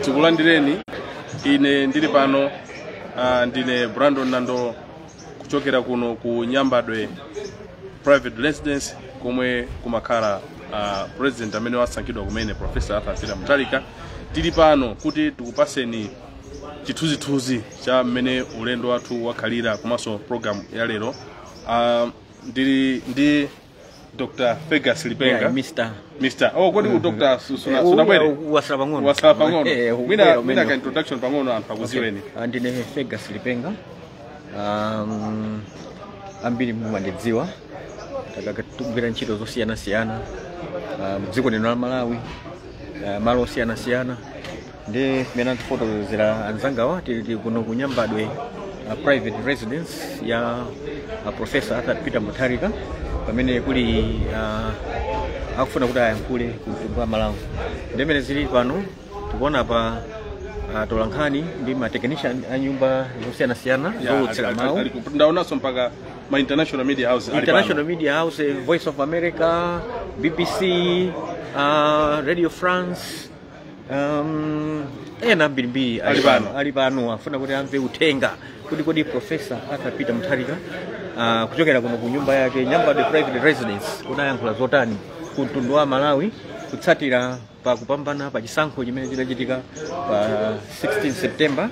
Tikulandireni. Ine ndili pano, ndine Brandon Nando, kuchokera kuno ku Nyambadwe Private Residence, komwe kumakhala president amene wasankhidwa kumene, Professor Arthur Peter Mutharika. Tili pano kuti tikupaseni chithunzithunzi cha mmene ulendo wathu wakhalira komanso program ya lero. Ndili ndi Dr Fergus Lipenga. Yeah, Mr. Mr. Oh, kodi Dr. Sunabwere? Wasala pang'ono. Wasala pang'ono. Ukubwera Mwina umene. Mwina ka introduction pang'ono, anthu akuziweni. Okay. Ndine Fergus Lipenga. Ambiri mumandidziwa, takagwira ntchito zosiyanasiyana mdziko lino la Malawi, malo osiyanasiyana. Ndi mmene antifotokozera anzangawa, tili kuno ku Nyambadwe Private Residence ya Professor Arthur Peter Mutharika, pamene kuli akufuna kuti ayankhule ku mtundu wa Malawi. Ndi mmene zili pano, tikuona pa atolankhani ndi ma technician a nyumba zosiyanasiyana zowulutsira mawu. Ndaonanso mpaka ma international media house ali International pano. media house, Voice of America, BBC, Radio France, ena mbirimbiri. Ali pano. Ali pano, afuna kuti amve uthenga kuti kodi Professor Arthur Peter Mutharika, kuchokera kuno ku nyumba yake Nyambadwe Private Residence, kuti ayankhula zotani ku mtundu wa Malawi kutsatira pa kupambana pa chisankho chimene chinachitika pa 16 September,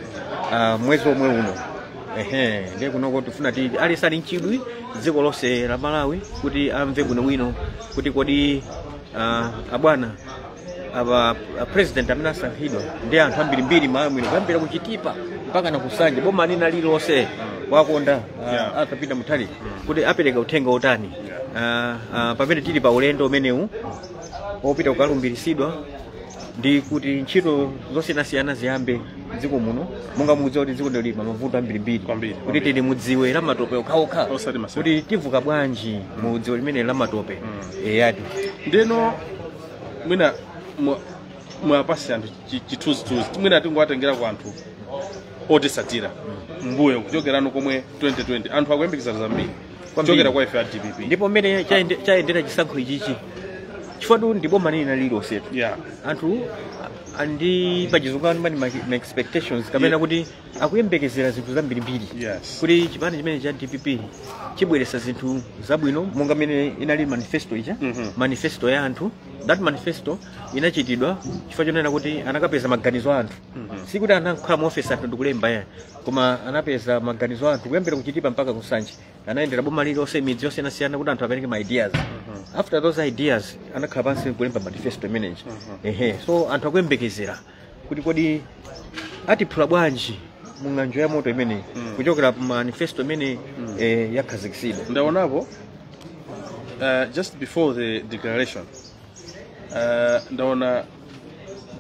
mwezi omwe uno. Ehe, ndiye kunoko tifuna ti aliyense ali mchidwi, dziko lonse la Malawi, kuti amve bwinobwino kuti kodi abwana aba a president amene asankhidwa ndi anthu ambirimbiri Malawi mwino, kuyambira kuchitipa mpaka na kusanje, boma lina lililonse wakonda Arthur Peter Mutharika, kuti apereka uthenga otani pamene tili pa ulendo umenewu opita kukalumbiritsidwa ndi kuti ntchito zosiyanasiyana ziyambe dziko muno. Monga mudziwa kuti dziko lili pa mavuto ambirimbiri, Kwambiri, kuti tili mudziwe la matope okhaokha, Osati masewera. kuti tivuka bwanji mu dziwe limene la matope, eyadi. Ndeno mwina mwapasi anthu chithunzithunzi, mwina tingowatengera ku anthu otisatira mbuyo kuchokerano komwe 2020, anthu akuyembekeza zambiri kuchokera kwa ife a DPP. Ndipo mmene chayendera chisankho ichichi, chifukwa ndi boma lina lililonsetu, anthu andi pachizungu mani ma expectations kapena kuti akuyembekezera zinthu zambirimbiri, kuti chipani chimene cha DPP chibweresa zinthu zabwino monga mmene inali manifesto ija, manifesto ya anthu. That manifesto inachitidwa chifukwa chonena kuti anakapeza maganizo a anthu. Sikuti anakhala mu office anthu ndikulemba ya, koma anapeza maganizo a anthu kuyambira kuchitipa mpaka kusanje, anayendera boma lililonse, midzi yosiyanasiyana, kuti anthu apereke ma ideas. After those ideas anakhala pansi kulemba manifesto imeneji. Ehe, so anthu akuyembekezera kuti kodi atiphula bwanji mu ng'anjo ya moto imeneyi kuchokera pa manifesto imene yakhazikitsidwa. Ndaonapo just before the declaration, ndaona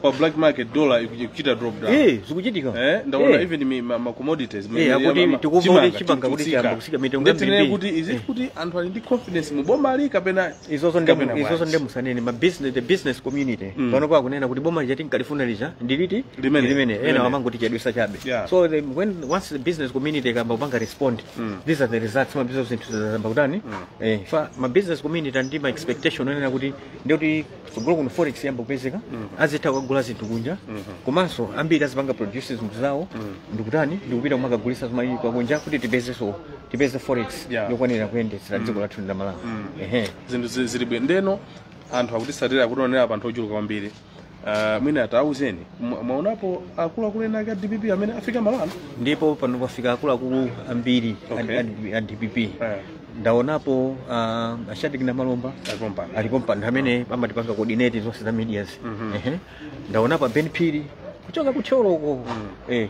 pa black market dollar ikuchita drop down. Zikuchitika. Ndaona even ma commodities Akuti tikumva kuti chimanga kuti chiyamba kusika, mitengo Ndetinene yambirimbiri. kuti is it kuti anthu ali ndi confidence mu boma ali kapena Izozo ndi kapena izozo bwanji? Ndi musanene ma business, the business community pano pa kunena kuti boma lija tinkalifuna lija ndiliti? Limene. Limene ena Limene. amangoti chadwisa chabe. So when once the business community ikamba kupanga respond, these are the results. Ma business zinthu zazamba kutani, fa ma business community ndi ma expectation onena kuti ndikuti tsogolo kuno forex yamba kupezeka, azitha kukagula zinthu kunja, komanso ambiri azipanga produce zinthu zawo ndikutani, ndikupita kumakagulisa zimayiko kunja kuti tipezeso, tipeze forex yokwanira kuyendetsera dziko lathu la Malawi. Ehe. Zinthu zili bwino. Ndeno anthu akutisatira, akutionera pa anthu ochuluka kwambiri. Mwina atauzeni, mwaonapo akuluakulu ena ake a DPP amene afika malo ano? Ndipo pano pafika akuluakulu ambiri a DPP. Ndaonapo a Shadric Namalomba. Alipo mpano. Alipo mpano, amene amatipanga coordinate zonse za medias. Ehe, ndaonapo Ben Phiri kuchoka ku Thyolo uko,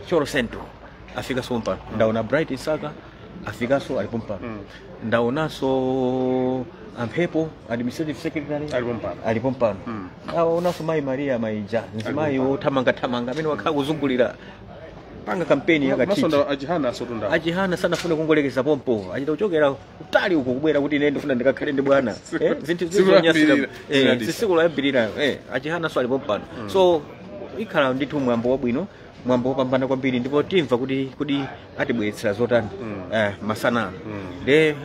Thyolo Central, afikanso mpano. Ndaona Bright Msaka afikanso, alipo mpano. Ndaonanso amphepo, administrative secretary. Alipo mpano. Alipo mpano. Ndaonanso mayi Maria Maija, mzimayi wothamangathamanga amene wakhala kuzungulira panga kampeni yakathithi. Masonda achihana asotunda. Achihana sanafune kungolekeza pompo, achita kuchokera kutali uko kubwera kuti ine ndifuna ndikakhale ndi bwana. Zinthu Siku zizonyasira. loyambirira, zinadisa. Siku loyambirira, achihana so alipo mpano. So ikhala ndithu mwambo wabwino, mwambo wopambana kwambiri, ndipo timva kuti atibweretsera zotani masana. Nde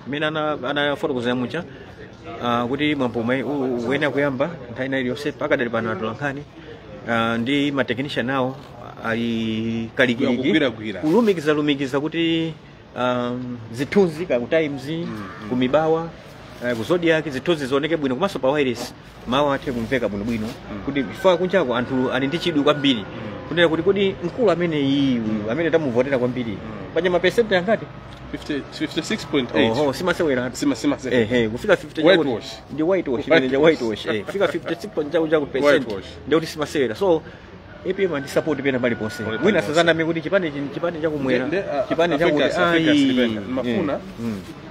mmene anafotokozera mucha, kuti mwambo uyenera kuyamba nthawi ina iliyonse, pakadali pano atolankhani Ndi ma technician awo ali kalikiliki Kugwiragwira. Kulumikiza lumikiza kuti zithunzi ka ku Times, ku Mibawa, ku Zodiac, zithunzi zioneke bwino, komanso pa wireless mawu athe kumveka bwinobwino, kuti chifukwa kunjako anthu ali ndi chidwi kwambiri kunena kuti kodi mkulu amene iyi uyu amene tamuvotera kwambiri paja mapesenti angati? 50 56.8. Oho, simasewera. Sima Ehe, kufika 50 Whitewash. Ndi whitewash imene ndi whitewash, kufika 56 point chaku percent. Whitewash. Ndi kuti simasewera. So APM andi support pena paliponse. Pali Mwina paliponse. sazaname kuti chipani chipani chakumwera, chipani chakuti Africa ayi. Lipenga. Mafuna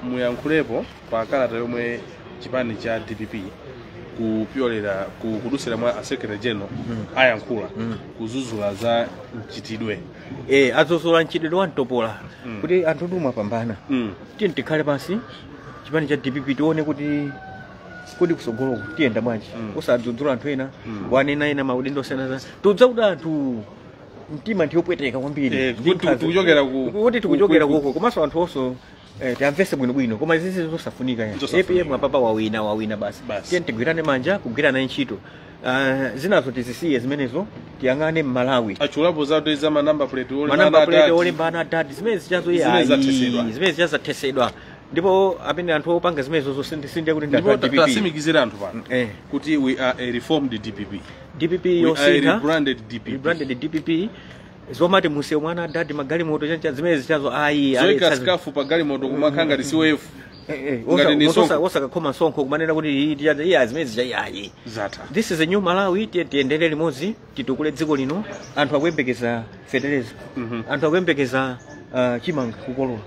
muyankhulepo pa kalata yomwe chipani cha DPP kupyolera kudusira mwa a secretary general ayankhula kuzuzula za mchitidwe. Azuzula mchitidwe wa mtopola kuti anthu tumapambana. Tiye tikhale pansi chipani cha DPP tione kuti kodi kusogoloko tiyenda bwanji, usadzudzula anthu ena, wanena ena maudindo osiyana. Tudza kuti anthu mtima ndiyopweteka kwambiri. Kuti tikuchokera kuti tikuchokera kuko, komanso anthu onso tiamvese bwinobwino, koma izizi zosafunika ya. Zosafunika. APM apapa wawina, wawina basi. Basi. Tiye tigwirane manja kugwirana ntchito. Zinazo tizisiye zimenezo, tiyang'ane mmalawi. Achulapo za za ma number plate Ma number plate olembana adadi, zimene zichazo. Zimene zathesedwa. Zimene zichazathesedwa, ndipo amene anthu opanga zimenezo sindiyekuti ndi Ndipo anthu a DPP. tasimikizira anthu pano kuti we are a reformed DPP. DPP We are a yosintha. rebranded DPP. Rebranded DPP. Zomati musewu mwana adadi magalimoto chancha, zimene zichazo ayi. Zoika sikafu pa galimoto kumakhala ngati siwefu, ngati ni sonkho. Osakakhoma msonkho kumanena kuti iyi tichaza iya, zimene zicha ayi. Zatha. This is a new Malawi. Tiye tiyendere limodzi, titukule dziko lino. Anthu akuyembekeza fetereza, anthu akuyembekeza chimanga kukolola,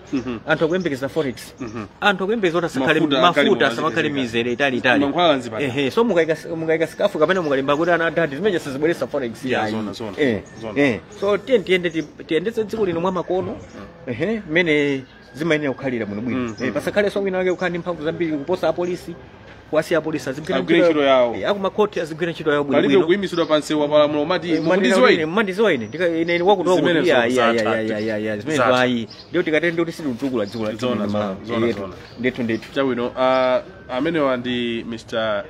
anthu akuyembekeza forex, anthu akuyembekeza kuti asakhale Mafuta mafuta agalimoto asamakhale azipezeka. Mizere itali itali. Mankhwala mzipatala. Ehe, so mukaika sikafu kapena mukalemba kuti ana adadi, zimene sizibweresa forex. Yeah, ayi. zona, zona, zona. So tiye tiyende tiyendetse dziko lino mwa makono, ehe, mmene zimayenera kukhalira bwinobwino. Pasakhalenso wina wake kukhala ndi mphamvu zambiri kuposa apolisi, kuwasiya apolisi azigwira Agwire ntchito yawo. Akumakhoti azigwira ntchito yawo Palibe bwinobwino. kuyimisidwa pansewu apalamulo mati mukundiziwa ine. Mmandiziwa ine. Ine wakuti Zimene wakuti ya ya zatha. ya ya ya ya zimene Zatha. ayi, ndio tikatende kuti sitikutukula dziko la Zona, Malawi. zona, Yetu. zona. Ndithu, ndithu. Chabwino, amenewa ndi Mr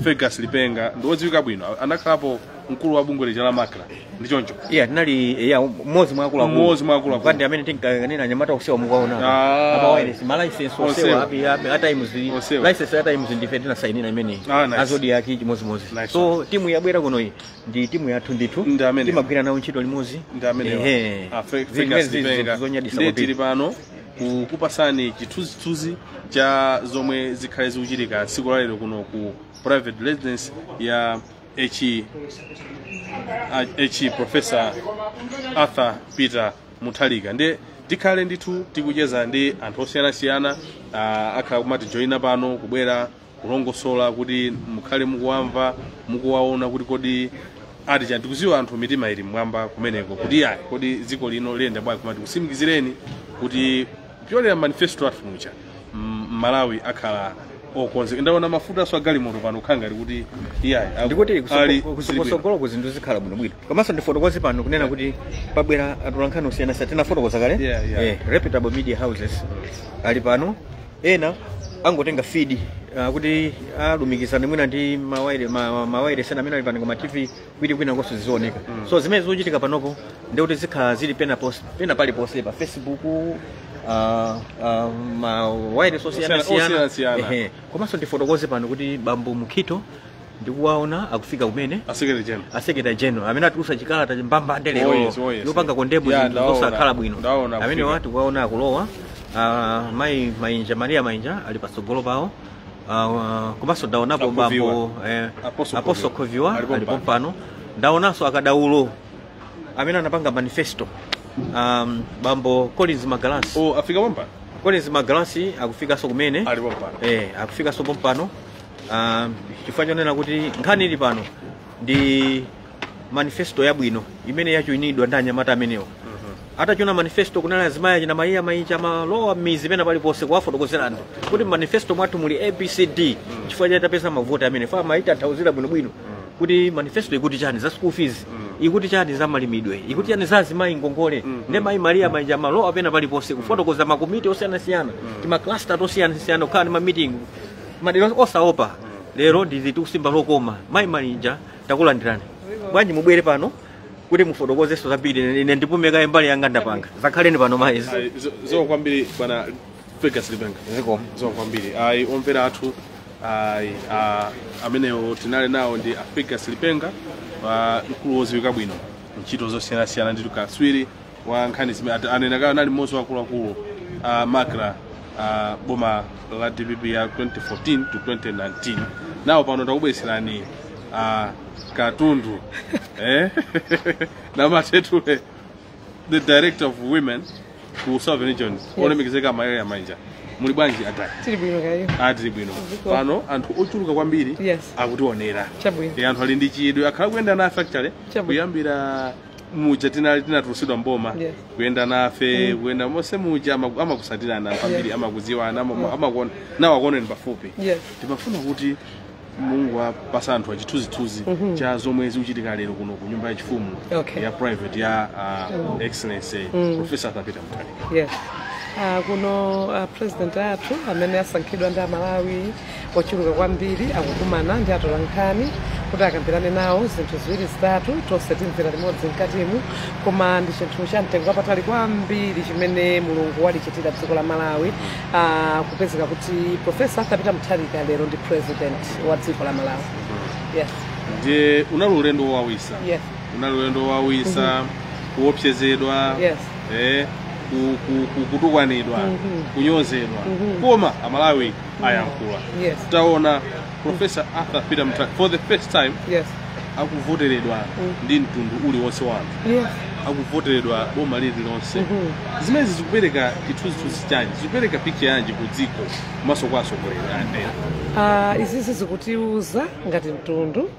Fergus Lipenga, ndi wodziwika bwino, anakhalapo mkulu wa bungwe lija la MACRA, ndi choncho? Iya, tinali ya mmodzi mwa akuluakulu. Mmodzi mwa akuluakulu. Kwandi amene tinkakanena anyamata osewa mukaona Ah. apa wireless ma license osewa Onsewa. api a Times Onsewa. license ya Times ndife tinasayinira imene. Ah, nice. A Zodiac chimodzimodzi. Nice. So timu yabwera kunoyi ndi timu yathu ndithu. Ndi amenewa. Timagwira nawo ntchito limodzi. Ndi amenewa. Ehe. Ah, Zimene Fergus Lipenga. zonyadisa Ndiye kwambiri. tili pano kukupasani chithunzithunzi cha zomwe zikhale zikuchitika tsiku lalero kuno ku private residence ya H Professor Arthur Peter Mutharika. Ndiye tikhale ndithu tikucheza ndi anthu osiyanasiyana, akhala kumatijoyina pano kubwera kulongosola kuti mukhale mukuwamva, mukuwaona kuti kodi ati chani. Tikuziwa anthu mitima ili mmwamba kumeneko kuti ayi, kodi dziko lino liyenda bwanji? Koma tikusimikizireni kuti kupyolera manifesto athu mucha Malawi akhala okonzeka. Ndaona mafuta aso agalimoto pano kukhala ngati kuti iyayi Ndikuti ali kusogoloko zinthu zikhala bwinobwino. Komanso ndifotokoze pano kunena kuti pabwera atolankhani osiyanasiyana, tinafotokoza kale. Yeah. Reputable media houses ali pano. Ena angotenga feed kuti alumikizane mwina ndi mawaire mawaire sena amene ali pano koma TV kuti kwina konso zizioneka. So zimene zikuchitika panopo ndikuti zikhala zili pena pena paliponse pa Facebook, mawaire osiyanasiyana. Osiyanasiyana. Ehe. Komanso ndifotokoze pano kuti bambo Mukhito ndikuwaona akufika kumene. A secretary general. A secretary general amene atulusa chikalata mbambande lero Oh, yes, oh, yes. yopanga condemn Yeah, zinthu ndaona. zosakhala bwino. Ndaona Amene akufika. watu kuwaona akulowa, mayi Mainja, Maria Mainja ali patsogolo pawo. Komanso ndaonapo Akhoviwa. bambo Apostle Apostle Khoviwa. Khoviwa Alipo alipo mpano. mpano. Ndaonanso akadaulo amene anapanga manifesto, bambo Collins Magalasi. Oh, afika pompano. Collins Magalasi akufikanso kumene. Ali pompano. Akufikanso pompano, chifukwa chonena kuti nkhani ili pano ndi manifesto yabwino imene yachuinidwa ndi anyamata amenewo. Atachuna manifesto, kunali azimayi achina Mayiya Mainja malowa m'mizi pena paliponse kuwafotokozera anthu kuti manifesto mwathu muli ABCD, chifukwa cha tapeza mavoti amene fa maita anthauzira bwinobwino kuti manifesto ikuti chani za school fees, ikuti chani za malimidwe, ikuti chani za azimayi ngongole. Ndi mayi Maria Mainja malowa pena paliponse kufotokoza makomiti osiyanasiyana, tima cluster tosiyanasiyana, kukhala ndi ma meeting madera osaopa. Lero ndizi tikusimba lokoma. Mayi Mainja, takulandirani. Bwanji mubwere pano kuti mufotokozeso zambiri. Ine ndipumeka mbali yanga ndapanga. Zakhaleni pano mayi. Zikomo kwambiri bwana Fergus Lipenga. Zikomo. Zikomo kwambiri. Ayi, omvera athu, ayi, amenewo tinali nawo ndi a Fergus Lipenga, mkulu woziwika bwino ntchito zosiyanasiyana, ndi katswiri wa nkhani zimene anena kayo. Anali mmodzi wa akuluakulu a MACRA, boma la DPP ya 2014 to 2019. Nawo pano takubweretserani katundu namatetule, the director of women ku Southern Region, olemekezeka Maria Mainja. Muli bwanji atali? Tili bwino kayo. Atili bwino. Ziko. Pano anthu ochuluka kwambiri akutionera. Chabwino. Anthu ali ndi chidwi, akhala kuyenda nafe actually Chabwino. kuyambira muja tinali tinatulusidwa mboma, kuyenda nafe, kuyenda monse muja, amakusatirana anthu ambiri, amakudziwana, amakuona nawo, akuoneni pafupi. Timafuna kuti Mulungu apasa anthu achithunzithunzi cha zomwe zikuchitika lero kuno ku nyumba yachifumu ya private ya Excellency Professor Arthur Peter Mutharika. Yes. Kuno president athu amene asankhidwa ndi Amalawi ochuluka kwambiri akukumana ndi atolankhani kuti akambirane nawo zinthu ziwiri zitatu. Tonse timvera limodzi mkatimu, koma ndi chinthu cha mtengo wapatali kwambiri chimene Mulungu walichitira dziko la Malawi, kupezeka kuti Professor Arthur Peter Mutharika lero ndi president wa dziko la Malawi. Yes. Ndiye unali ulendo wowawisa. Unali ulendo wowawisa, kuopsezedwa, kutukwanidwa, kunyozedwa, koma Amalawi ayankhula. Taona Professor Arthur Peter Mutharika for the first time akuvoteredwa ndi mtundu uliwonse wa anthu, akuvoteredwa boma lililonse. Zimenezi zikupereka chithunzithunzi chanji, zikupereka picture yanji ku dziko komanso kwa atsogoleri ena? Izizi zikutiuza ngati mtundu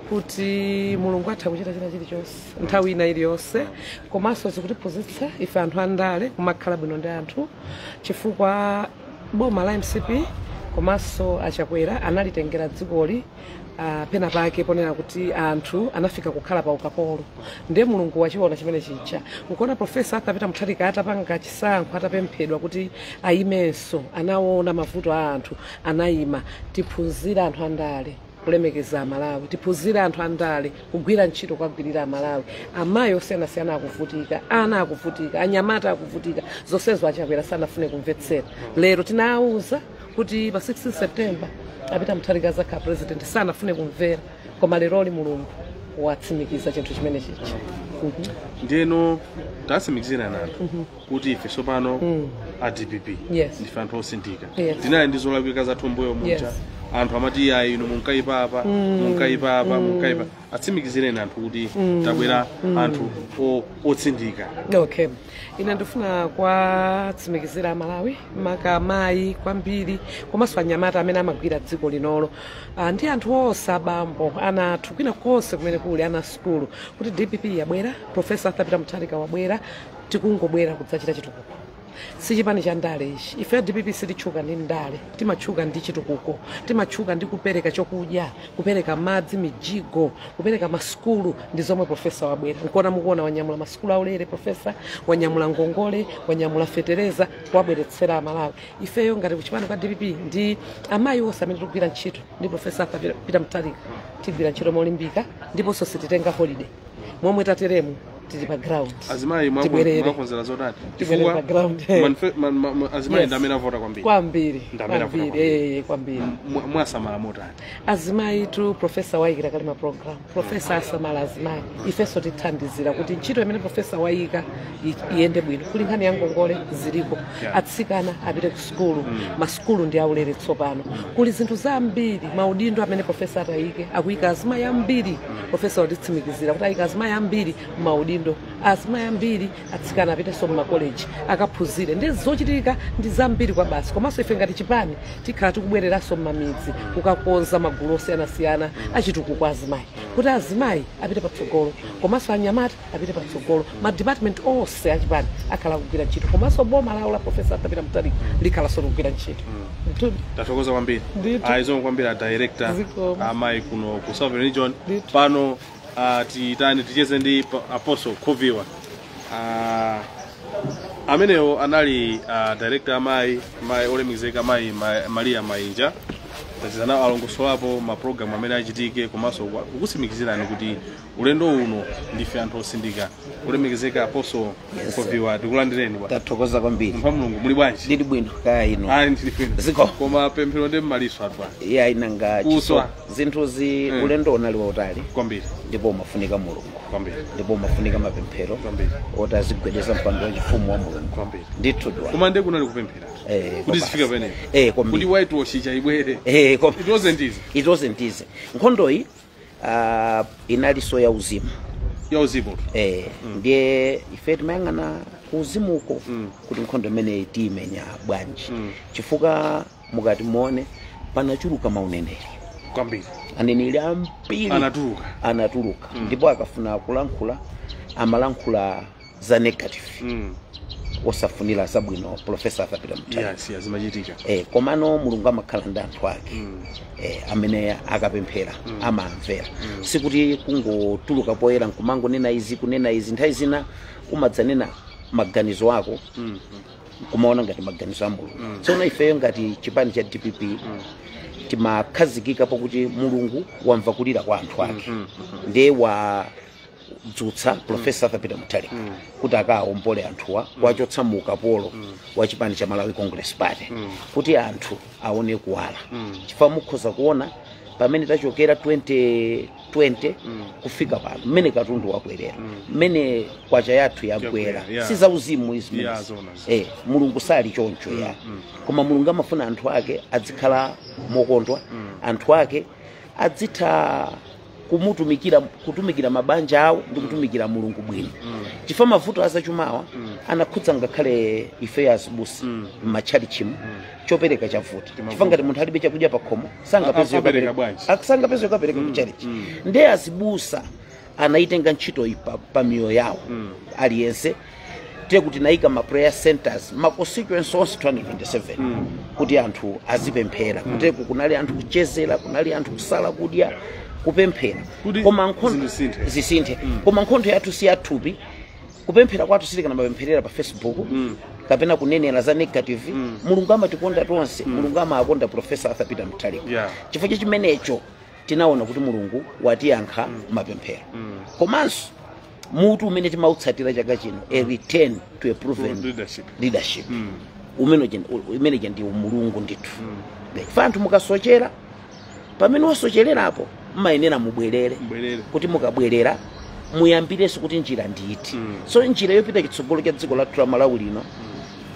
kuti Mulungu atha kuchita china chilichonse nthawi ina iliyonse, komanso zikutiphunzitsa ife anthu andale kumakhala bwino ndi anthu, chifukwa boma la MCP komanso Achakwera analitengera dzikoli pena pake ponena kuti anthu anafika kukhala pa ukapolo. Ndiye Mulungu wachiona chimene chija. Nkuona Professor Arthur Peter Mutharika atapanga chisankho, atapemphedwa kuti ayimenso, anaona mavuto a anthu, anayima. Tiphunzire anthu andale kulemekeza Amalawi, tiphunzire anthu andale kugwira ntchito, kwagwirira Amalawi. Amayi osiyanasiyana akuvutika, ana akuvutika, anyamata akuvutika. Zonsezo Achakwera sanafune kumvetsera. Lero tinawuza kuti pa 16 September apita Mutharika azakhala president, sanafune kumvera, koma leroli Mulungu watsimikiza chinthu chimene chicha. Ndiyeno tatsimikizirani anthu kuti ife tsopano a DPP ndife anthu osinthika. Tinali ndi zolakwika zathu mbuyo muja. Anthu amati ayi, inu munkaipa apa, munkaipa apa, munkaipa. Atsimikizireni anthu kuti tabwera anthu otsindika. Okay, ine ndifuna kwatsimikizira Amalawi, maka amayi kwambiri komanso anyamata amene amagwira dziko linolo, ndi anthu onse, abambo, ana athu kwina konse kumene kuli ana sukulu, kuti DPP yabwera, Professor Arthur Peter Mutharika wabwera. Tikungobwera kudzachita chitukuko, si chipani cha ndale ichi. Ife DPP sititchuka ndi ndale, timatchuka ndi chitukuko, timatchuka ndi kupereka chokudya, kupereka madzi, mijigo, kupereka masukulu. Ndi zomwe professor wabwera. Nkuona mukuona wanyamula masukulu aulere, professor wanyamula ngongole, wanyamula fetereza kuwabweretsera Amalawi. Ifeyo ngati kuchipani kwa DPP ndi amayi onse amene tikugwira ntchito ndi Professor Arthur Peter Mutharika, tigwira ntchito molimbika, ndiponso sititenga holiday. Momwe tateremu tili pa ground. Azimayi Tibwerere. mwakonzera zotani? Tibwerere Chifukwa pa ground. azimayi ndi amene avota kwambiri. Kwambiri. Ndi amene avota Kwambiri. kwambiri. Kwambiri. Mwasamala motani? Azimayi tu professor wayikira kale maprogram. Professor asamala azimayi, ifenso tithandizira kuti ntchito imene professor wayika iyende bwino. Kuli nkhani ya ngongole ziliko, atsikana apite ku sukulu, masukulu ndi aulere tsopano. Kuli zinthu zambiri, maudindo amene professor atayike, akuyika azimayi ambiri. Professor watitsimikizira kuti ayika azimayi ambiri maudindo, azimayi ambiri, atsikana apitenso mmakoleji akaphunzire. Ndi zochitika ndi zambiri kwa basi. Komanso ife ngati chipani tikhala tikubwereranso mmamidzi kukakonza magulu osiyanasiyana achitukuko azimayi, kuti azimayi apite patsogolo komanso anyamata apite patsogolo. Ma department onse achipani akhala akugwira ntchito, komanso boma lawo la Professor Arthur Peter Mutharika likhalanso likugwira ntchito. Tathokoza kwambiri. Ndithu. Ayi, zikomo kwambiri a director Zikomo. amayi kuno ku Southern Region. Ndithu. Pano titani ticheze ndi Apostle Khoviwa. Amenewo anali director amayi, mayi olemekezeka mayi Maria Mainja. Tacheza nawo, alongosolapo mapulogalamu amene achitike komanso kukutsimikizirani kuti Ulendo uno ndife anthu osindika. Kulemekezeka Apostle Mkhoviwa, tikulandireni bwana. Tathokoza kwambiri. Mpha Mulungu, muli bwanji? Ndili bwino, kaya ino? Ayi, ndili bwino. Ziko. Koma pemphero ndi mmaliso atu bwana. Iya, inanga Kuswa. Zinthuzi, ulendo unali wautali kwambiri ndipo umafunika Mulungu kwambiri ndipo umafunika mapemphero Kwambiri. oti azigwedeza mpando wachifumu wa Mulungu. Kwambiri. Ndithu dwa. Koma ndiye kunali kupemphera kuti koma zifika pamenepo, kwambiri. kuti whitewash ichaibwere. Koma It wasn't easy. It wasn't easy. Nkhondoyi inalinso ya uzimu. Ya uzimu. Ndiye ife timayang'ana ku uzimuko kuti nkhondo imeneyi tiyimenya bwanji, chifukwa mukati muone panachuluka mauneneri kwambiri. Aneneri ambiri anatuluka. Anatuluka, ndipo akafuna kulankhula amalankhula za negative, osafunira zabwino Professor Arthur Peter Mutharika. Yes, zimachitika. Komano Mulungu amakhala ndi anthu ake amene akapemphera amamvera. Sikuti kungotuluka poyera nkumangonena izi, kunena izi. Nthawi zina umadzanena maganizo ako kumaona ngati maganizo a Mulungu. Tsono ifeyo ngati chipani cha DPP timakhazikika pakuti Mulungu wamva kulira kwa anthu ake, ndiye wadzutsa Professor Arthur Peter Mutharika kuti akawombole anthuwa, kuwachotsa mu ukapolo wa chipani cha Malawi Congress Party, kuti anthu aone kuwala. Chifukwa mukhoza kuona pamene tachokera 2020 kufika pano, mmene katundu wakwerera, mmene kwacha yathu yagwera, Yagwera, yeah. si zauzimu izi zimenezi. Zona. Mulungu sali choncho ya, koma Mulungu amafuna anthu ake adzikhala mokondwa, anthu ake adzitha kumutumikira, kutumikira mabanja awo ndi kutumikira Mulungu bwino, chifukwa mavuto azachumawa anakhudza ngakhale ife azibusa m'matchalichimu. Chopereka chavuta, chifukwa ngati munthu alibe chakudya pakhomo sangapeze Apereka bwanji? Sangapeze yokapereka kuchalichi. Ndiye azibusa anaitenga ntchito iyi pa miyoyo yawo aliyense, tiye kuti nayika ma prayer centers ma constituency onse 227 kuti anthu azipemphera. Kuteku kunali anthu kuchezera, kunali anthu kusala kudya, kupemphera. Kuti Koma nkhondo zisinthe. Zisinthe. Koma nkhondo yathu si yathupi. Kupemphera kwathu sitikanamapempherera pa Facebook kapena kunenera za negative. Mulungu amatikonda tonse. Mulungu amakonda Professor Arthur Peter Mutharika. Chifukwa chimenecho tinaona kuti Mulungu watiyankha mapemphero. Komanso mutu umene timautsatira chaka chino, a return to a proven leadership. Leadership umene ndi umulungu ndithu. Chifukwa anthu mukasochera, pamene wasochererapo mmayenera mubwerere. Mbwerere. Kuti mukabwerera muyambirenso kuti njira ndiyiti. So njira yopita chitsogolo cha dziko lathu la Malawi lino,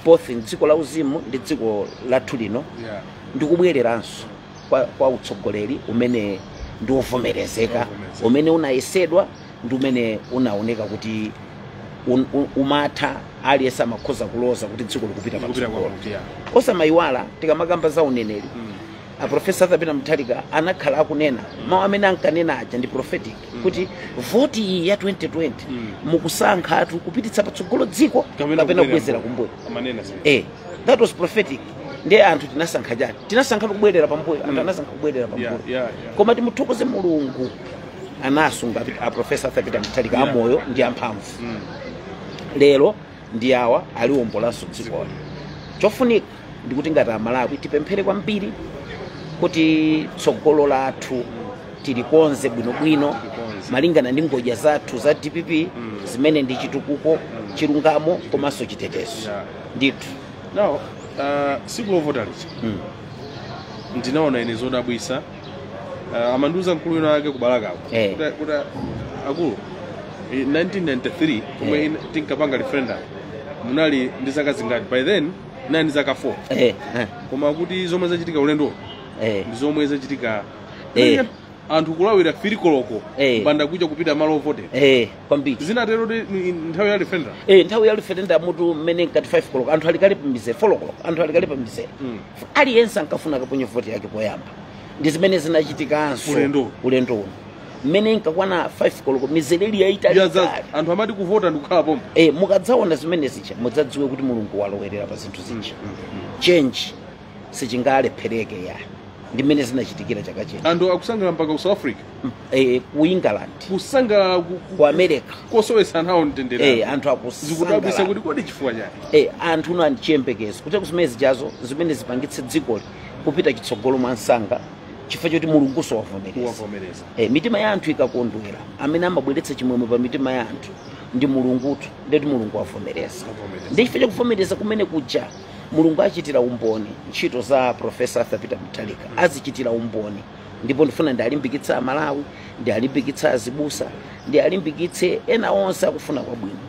both dziko la uzimu ndi dziko lathu lino, ndikubwereranso kwa utsogoleri umene ndi wovomerezeka, Wovomerezeka. umene unayesedwa ndi umene unaoneka kuti umatha, aliyense amakhoza kuloza kuti dziko likupita Likupita patsogolo. kwakuti, yeah. Osamayiwala, tikamakamba za uneneri, a Professor Arthur Peter Mutharika anakhala akunena mawu amene ankanena aja ndi prophetic, kuti voti iyi ya 2020 mukusankha athu kupititsa patsogolo dziko kapena kubwezera kumbuyo. Amanena zimene. That was prophetic. Ndiye anthu tinasankha chani? Tinasankha kubwerera pambuyo. Anthu anasankha kubwerera pambuyo. Koma timuthokoze Mulungu, anasunga a Professor Arthur Peter Mutharika amoyo ndi amphamvu. Lero ndi awa aliwombolanso dzikoli. Chofunika ndikuti ngati Amalawi tipemphere kwambiri kuti tsogolo lathu tilikonze bwinobwino Tilikonze. malingana ndi ngodya zathu za DPP zimene ndi chitukuko, chilungamo komanso chitetezo. Ndithu. Now, siku lovota lija ndinaona ine zodabwisa. Amandiuza mkulu wina wake kubalakako kuti akulu, 1993 pomwe tinkapanga referendum munali ndi zaka zingati? By then nali ndi zaka 4. Koma kuti zomwe zachitika ulendo ndi zomwe zachitika, anthu kulawira 3 koloko banda kuja kupita malo ovotera. Kwambiri. Zinatero kuti nthawi ya referendum. Nthawi ya referendum mutu mmene nkati 5 koloko anthu alikali pamizere, 4 koloko anthu alikali pamizere. Aliyense ankafuna akaponye voti yake poyamba. Ndi zimene zinachitikanso Ulendo. ulendo uno, mmene inkakwana 5 koloko mizere ili yayitalitali. Anthu amati kuvota ndikukhala pompo. Mukadzaona zimene zija mudzadziwe kuti Mulungu walowerera pa zinthu zija. Change sichingalephereke ya, ndi mmene zinachitikira chaka chino. Anthu akusangalala mpaka ku South Africa, ku England, kusangalala ku America, kosowetsa anthu awo mtendere. Anthu Zikudabwisa akusangalala. kuti kodi chifukwa chani? Anthu uno ndi chiyembekezo kuti zimene zijazo zimene zipangitse dzikoli kupita chitsogolo mwa msanga. Chifukwa choti Mulunguso wavomereza. Wavomereza. Mitima ya anthu ikakondwera, amene amabweretsa chimwemwe pa mitima ya anthu ndi Mulungutu, ndeti Mulungu wavomereza. Wavomereza. Ndi chifukwa chakuvomereza kumene kuja, Mulungu achitira umboni ntchito za Professor Arthur Peter Mutharika, azichitira umboni. Ndipo ndifuna ndialimbikitse Amalawi, ndialimbikitse azibusa, ndialimbikitse ena onse akufuna kwabwino,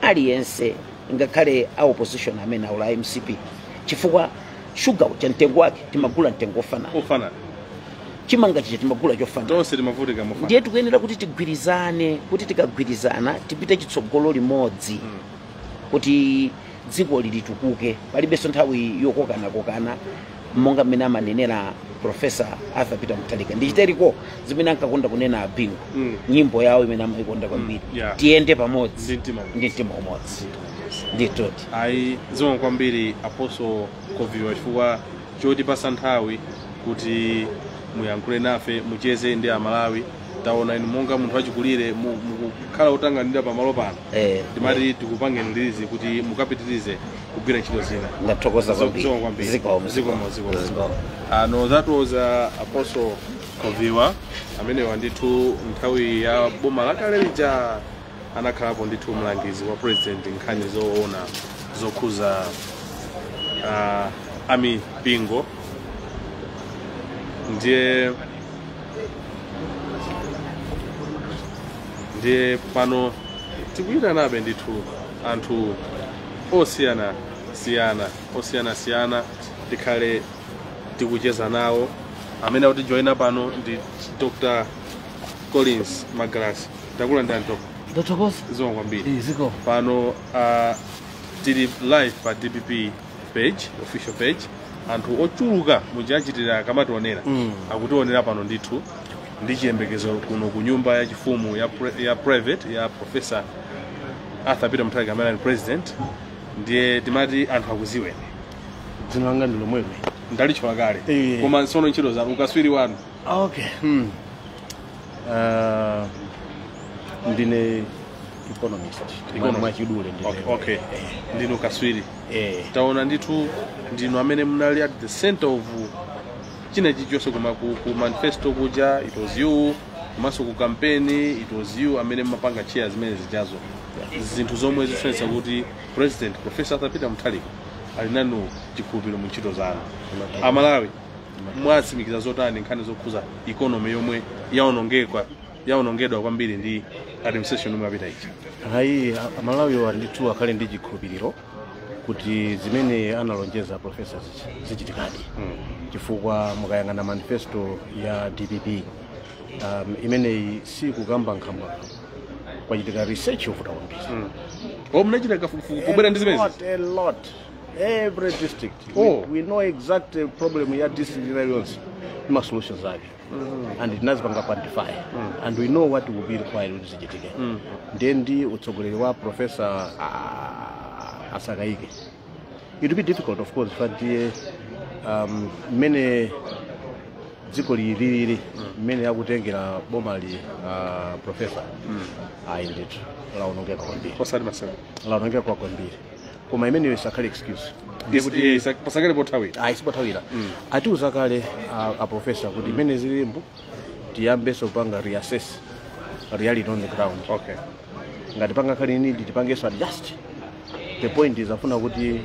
aliyense, ngakhale a opposition amene aula MCP, chifukwa shuga uja mtengo wake timagula mtengo ofanana, ofanana, chimanga chija timagula chofanana, tonse timavutika mofanana. Ndiye tikuyenera kuti tigwirizane, kuti tikagwirizana tipite chitsogolo limodzi, kuti dziko lilitukuke. Palibenso nthawi yokokanakokana, monga mmene amanenera Professor Arthur Peter Mutharika. Ndichiteriko zimene ankakonda kunena Abingu, nyimbo yawo imene amayikonda kwambiri, "Tiyende pamodzi ndi mtima umodzi." Ndi mtima umodzi, nditoti. Ayi, zikomo kwambiri, Apostle Koviwa, chifukwa chotipasa nthawi kuti muyankhule nafe, mucheze ndi Amalawi. Taona inu monga munthu wachikulire mukukhala otanganira pamalo pano. Timati tikupangeni release kuti mukapitirize kugwira ntchito zina. Ndathokoza kwambiri. Zikomo kwambiri. Zikomo. Zikomo, zikomo. Zikomo. No, that was Apostle Koviwa, amenewa ndithu nthawi ya boma lakale lija anakhalapo ndithu mlangizi wa president nkhani zoona zokhuza amipingo. Ndiye pano tikuyitanabe ndithu anthu osiyana siyana, osiyana siyana, tikhale tikucheza nawo. Amene akutijoyina pano ndi Dr Collins Magalasi. Takulandirani, Dr. Ndathokoza. Zikomo kwambiri. Zikomo. Pano tili live pa DPP page, official page. Anthu ochuluka muchachitira akamationera, akutionera pano ndithu ndi chiyembekezo kuno ku nyumba yachifumu ya private ya Professor Arthur Peter Mutharika, amene ali president. Ndiye timati anthu akuziweni. Dzina langa ndi lomwelo. Ndalitchula kale. Eh. Koma nsono ntchito zanu, ukaswiri wanu. Okay. Ndine economist. Economist. Mwachidule ndine. Okay. Ndinu kaswiri. Eh. Taona ndithu ndinu amene munali at the center of china chilichonse, koma ku manifesto kuja it was you, komanso ku campaign it was you amene mumapanga chair zimene zijazo, zinthu zomwe zisonyeza kuti President Professor Arthur Peter Mutharika ali nanu chikhulupiriro mu ntchito zanu. Amalawi mwatsimikiza zotani nkhani zokhuza economy yomwe yaonongedwa kwambiri ndi administration yomwe yapita ija? Hayi, Amalawiwa ndithu akhale ndi chikhulupiriro kuti zimene analonjeza professor zichitikadi, chifukwa mukayang'ana manifesto ya DPP, imeneyi sikukamba nkhambakamwa, kwachitika research yovuta kwambiri. O, munachita kafukufuku pobwera ndi zimenezi? A lot, a lot. Every district. We know exact problem ya district iliyonse ndi ma solutions ake, and tinazipanga quantify, and we know what will be required kuti zichitike. Ndiye ndi utsogoleri wa professor, asakayike. It will be difficult, of course, but ndiye mmene dziko lililili, mmene akutengera boma li professor, ayi ndithu laonongeka kwambiri. Osati masewera. Laonongeka kwambiri, koma imeneyo isakhale excuse. Ndiye kuti Pasakale pothawira. Ayi, sipothawira. Atiuza kale a professor kuti imene zilimbo tiyambenso kupanga reassess reality on the ground. Ngati pangakhale need, tipangenso adjust. The point is afuna kuti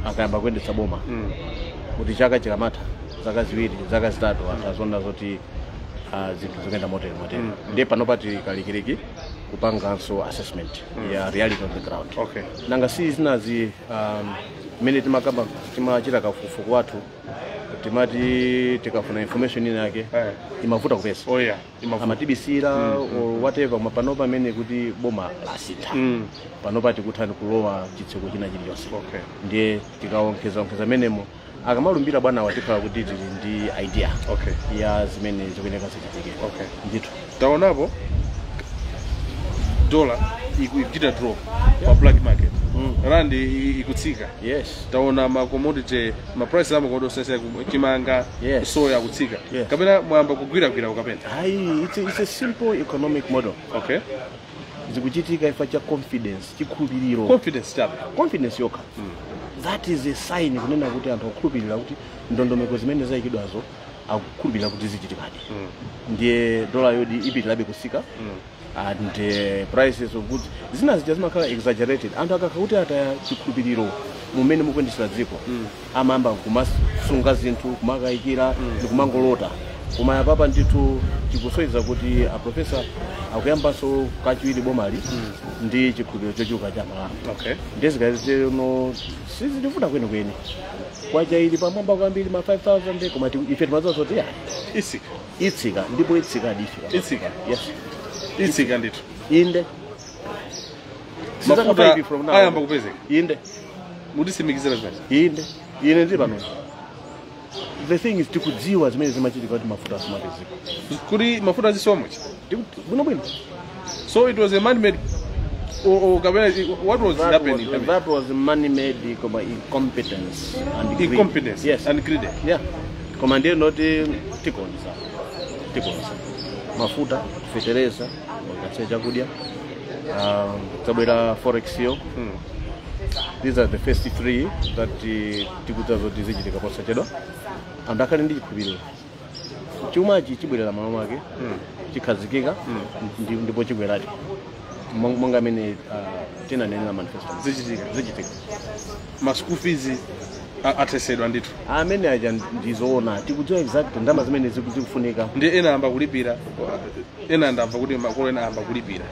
akayamba kuyendetsa boma, kuti chaka chikamatha, zaka 2, zaka 3, anthu azona zoti zinthu zikuyenda motere motere. Ndiye pano pati kalikiliki kupanganso assessment ya reality on the ground. Nanga si zinazi, mmene timakamba, timachita kafukufuku wathu, timati tikafuna information ina yake imavuta kupeza. Oh yeah, imavuta. Amatibisira or whatever. Koma panopa amene kuti boma lasintha, panopa tikuthani kulowa chitseko china chilichonse. Ndiye tikaonkheza menemo, akamalumbira bwana, tikhala kuti tili ndi idea ya zimene zikuyeneka zichitike. Ndithu. Taonapo dola ikuchita drop pa black market, randi ikutsika. Taona ma commodity, ma price ama commodity osese, chimanga, soya akutsika. Kapena mwamba kugwiragwira ukapena? Hayi, it's a simple economic model. Zikuchitika ifa cha confidence, chikhulupiriro. Confidence chabe. Confidence yokha, that is a sign kunena kuti anthu akhulupirira kuti ndondomeko zimene zayikidwazo Akukhulupirira kuti zichitikadi. Ndiye dola yodi ipitirabe kusika and prices of goods zina zija zimakhala exaggerated. Anthu akakha kuti ataya chikhulupiriro mumene mukuyendesera dziko, amayamba kumasunga zinthu, kumakayikira ndi kumangolota. Koma apapa ndithu tikusonyeza kuti aprofesa akuyambanso kachiwiri bomali ndi chikhulupiriro chochuluka cha Malawi. Ndiye zikaziteno sizitivuta kwenikweni. Kwacha ili pamwamba kwambiri, ma 5000, koma ife timadziwa zoti ya Itsika. Itsika, ndipo itsika difika. Itsika. Yes. Itsika ndithu. Inde. Mafuta Sizaka from now. ayamba kupezeka? Inde. Mutisimikizira zimene? Inde, ine ndili pano. The thing is, tikudziwa zimene zimachitika kuti mafuta asimapezeka. Kuti mafuta azisowa? Bwinobwino. So it was a man made or kapena what was That happening? was, that was man-made, koma incompetence and greed. Incompetence Yes. and greed. Yeah, koma ndiye noti tikonza, tikonza mafuta, fetereza, wakatse chakudya, tabwera forex yo. These are the first three that tikudziwa zoti zichitika posachedwa. Anthu akhale ndi chikhulupiriro, chumachi chibwerera malo mwake, chikhazikika, ndipo chibweradi monga amene tinanenera manifesto. Zichitika. Zichitika. Ma school fees athesedwa ndithu? Amene aja ndizoona, tikudziwa exact ndalama zimene zikufunika. Ndi ena amba kulipira, ena ndamva kuti makolo ena amba kulipira.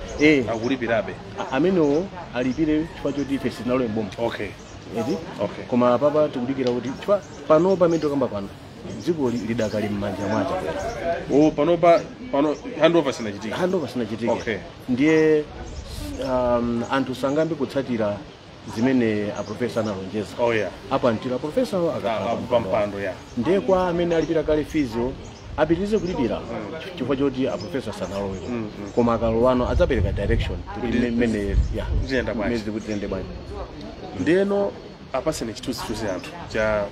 Akulipirabe? Amenewo alipire chifukwa choti ife sitinalowe mboma. Eti? Okay. Koma apapa tikudikira kuti, chifukwa pano pamene tikamba pano, dziko lidakali m'manja mwa Chakwera. Oh, panopa pano handover sinachitika. Handover sinachitike. Ndiye anthu sangambe kutsatira zimene aprofesa analonjeza apa ntira aprofesa akakhala pampando ya. Ndiye kwa amene alipira kale fees-yo, apitirize kulipira chifukwa choti aprofesa sanaloweko. Koma akalowano adzapereka direction kuti mmene ya Ziyenda bwanji. mmene zikuti ziyende bwanji. Ndiyeno apasene chithunzithunzi anthu cha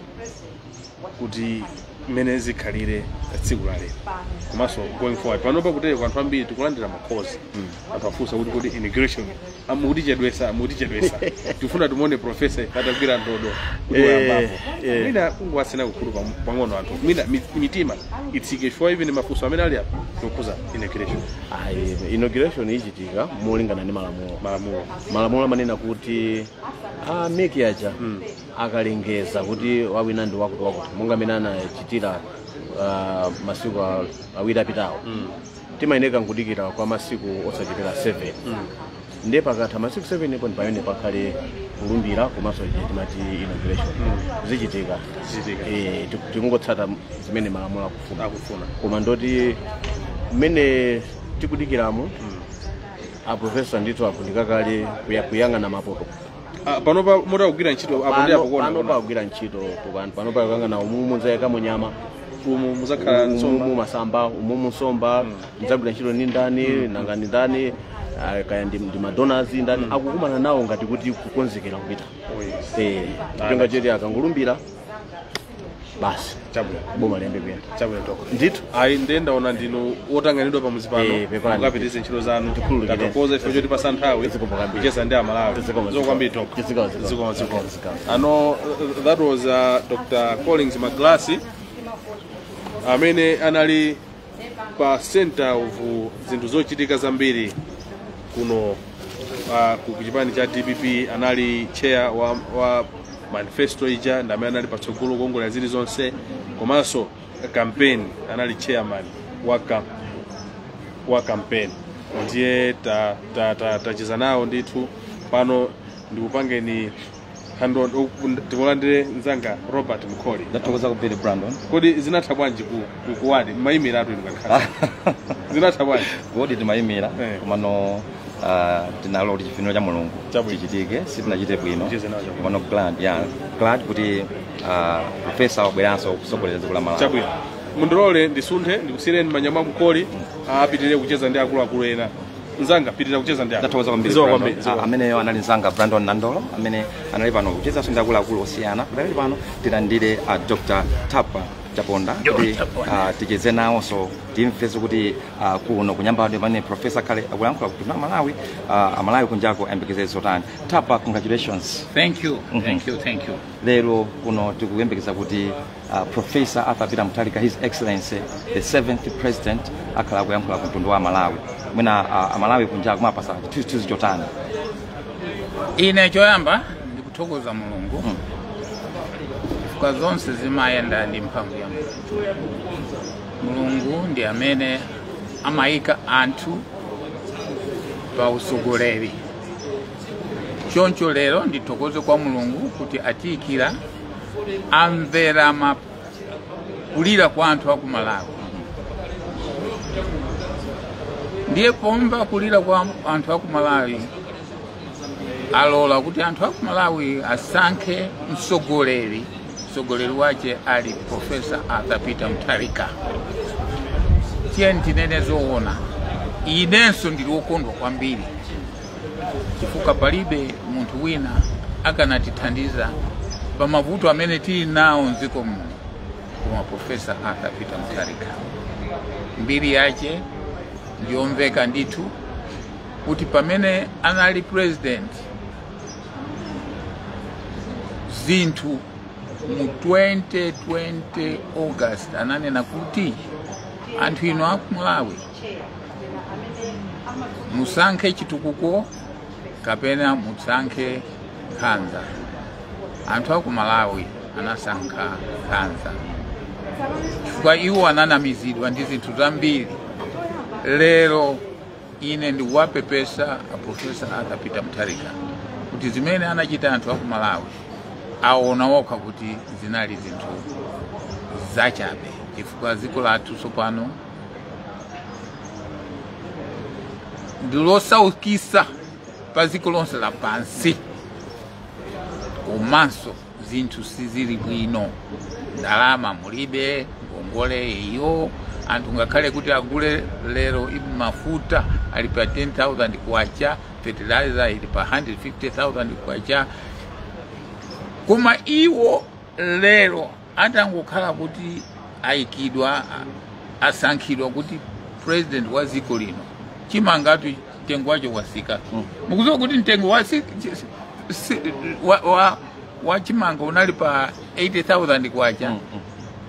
kuti mmene zikhalire tsiku la lero komanso going forward. Panopa kutero anthu ambiri tikulandira ma calls, anthu afunsa kuti inauguration mukutichedwesa, mukutichedwesa, tifuna timuone profesa atagwira ndodo kuti wayambapo. Mwina kungowatsina kukhulu pang'ono anthu, mwina mitima itsike, chifukwa even mafunso amene ali apa tikukhuza inauguration. Ayi, inauguration ichitika molingana ndi malamulo. Malamulo. Malamulo amanena kuti a MEC aja akalengeza kuti wawina ndi wakuti wakuti, monga amene anachitira masiku 2 apitawo, timayeneka nkudikira kwa masiku osachepera 7. Ndiye pakatha masiku 7 ipo ndi pamene pakhale kulumbira komanso ije timati inauguration. Zichitika. Zichitika. Eh, tikungotsata zimene malamulo akufuna. Akufuna. Koma ndoti mmene tikudikiramo, aprofesa ndithu akundika kale kuyang'ana mapoto. Ah, panopa mutakugwira ntchito apo ndi apo pano kuona pagwira ntchito pano, pano pakuyang'ana umu mudzayikamo nyama, umu muzakhala nsomba, umu masamba, umu nsomba, mudzagwira ntchito ndi ndani, nanga ndi ndani, kaya ndi madonors ndani, akukumana nawo ngati kuti kukonzekera kupita. Oh, yes. Eh, chonga cheti akangolumbira basi, Chabwino. boma liyambe kuyenda. Chabwino, toko. Ndithu. Ayi, ndiye ndaona ndinu wotanganidwa pamuzi pano. Eh, pepani. Mukapitirize ntchito zanu. Tikhululukire. Tathokoza ife choti pasa nthawi Zikomo kwambiri. kucheza ndi Amalawi. Zikomo, Zikomo kwambiri, toko. Zikomo, zikomo. Zikomo, zikomo. Okay, zikomo. Ano that was Dr. Collins Maglasi amene anali pa center of zinthu zochitika zambiri kuno ku chipani cha DPP. Anali chair wa manifesto ija, ndi amene anali patsogolo kuongolera zilizonse, komanso campaign anali chairman wa campaign. Ndiye tacheza nawo ndithu. Pano ndikupangeni hando, tikulandire mzanga Robert Mkholi. Ndathokoza kwambiri, Brandon. Kodi zinatha bwanji ku ward? Mayimiratu inu kakhala, zinatha bwanji? Kodi timayimira, komano tinalo kuti chifuniro cha Mulungu Chabwino. chichitike. Sitinachite bwino. Chichite nawo chabwino. Komano glad, yeah, glad kuti profesa wabweranso kusogolera dziko la Malawi. Chabwino, mundilole ndisunthe, ndikusiyireni manyama Mkholi apitirire kucheza ndi akuluakulu ena. Mzanga, pitirira kucheza ndi Ndathokoza kwambiri, Zikomo Brandon. kwambiri, zikomo. Ameneyo anali mzanga Brandon Nandolo amene anali pano kuchezanso ndi akuluakulu osiyana. Pakali pano tilandire Dr. Tapa. Chaponda kuti ticheze nawonso, timvenso kuti kuno kuNyambadwe pamene professor khale akuyankhula kuti na Malawi, Amalawi kunjako ayembekezere zotani. Tapa, congratulations. Thank you, thank you, thank you. Lero kuno tikuyembekeza kuti Professor Arthur Peter Mutharika, His Excellency the seventh President, akhala akuyankhula ku mtundu wa Malawi. Mwina Amalawi kunjako mapasa chithunzithunzi chotani? Ine choyamba ndikuthokoza Mulungu, chifukwa zonse zimayenda ndi mphamvu ya Mulungu. Mulungu ndi amene amayika anthu pa usogoleri. Choncho lero ndithokoze kwa Mulungu kuti atiyikira, amvera kulira kwa anthu aku Malawi. Ndiye pomva kulira kwa anthu aku Malawi, alola kuti anthu aku Malawi asankhe msogoleri. Msogoleri wache ali Professor Arthur Peter Mutharika. Tiye tinene zoona, inenso ndili wokondwa kwambiri, chifukwa palibe munthu wina akanatithandiza pa mavuto amene tili nawo mdziko muno koma Professor Arthur Peter Mutharika. Mbiri yache ndiyomveka ndithu kuti pamene anali president, zinthu mu 2020 August ananena kuti anthu ino aku Malawi musankhe chitukuko kapena musankhe nkhanza. Anthu aku Malawi anasankha nkhanza, chifukwa iwo ananamizidwa ndi zinthu zambiri. Lero ine ndikuwapepesa a Professor Arthur Peter Mutharika kuti zimene anachita anthu aku Malawi aona okha kuti zinali zinthu zachabe, chifukwa dziko lathu tsopano ndilosaukisa pa dziko lonse lapansi, komanso zinthu sizili bwino, ndalama mulibe, ngongole iyo anthu ngakhale kuti agule lero mafuta ali pa 10,000 kwacha, fertilizer ili pa 150,000 kwacha. Koma iwo lero atangokhala kuti ayikidwa, asankhidwa kuti president wa dziko lino, chimangatu mtengo wacho wasika. Mukuziwa kuti mtengo wa chimanga unali pa 80,000 kwacha,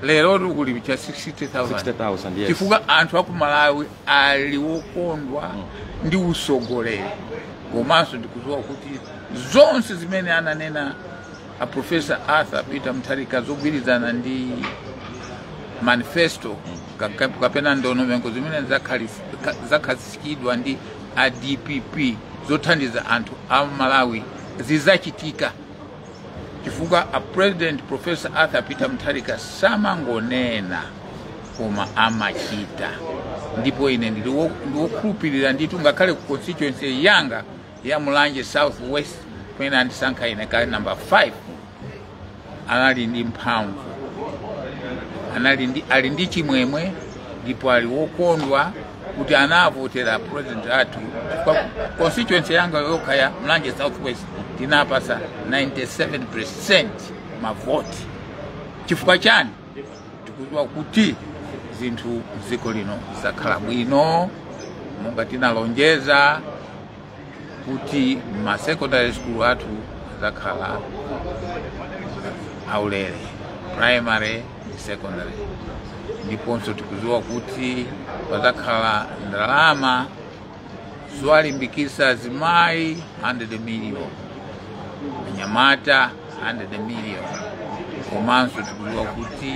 lero kuli cha 60,000. 60,000, yes. Chifukwa anthu aku Malawi ali wokondwa ndi usogoleri. Komanso ndikuziwa kuti zonse zimene ananena a Professor Arthur Peter Mutharika zogwirizana ndi manifesto kapena ndondomeko zimene zakhazikidwa ndi a DPP zothandiza anthu a Malawi zizachitika, chifukwa a President Professor Arthur Peter Mutharika samangonena koma amachita. Ndipo ine ndiwokhulupirira ndithu, ngakhale ku constituency yanga ya Mulanje South West kumene andisankha ine kale number 5, anali ndi mphamvu, ali ndi chimwemwe ndipo ali wokondwa kuti anavotera president athu, chifukwa constituency yanga yokha ya Mulanje South West tinapasa 97% mavoti. Chifukwa chani? Tikudziwa kuti zinthu mdziko lino zakhala bwino, monga tinalonjeza kuti ma secondary school athu azakhala aulere, primary ndi secondary. Ndiponso tikudziwa kuti pazakhala ndalama zowalimbikitsa azimayi 100 million, anyamata 100 million. Komanso tikudziwa kuti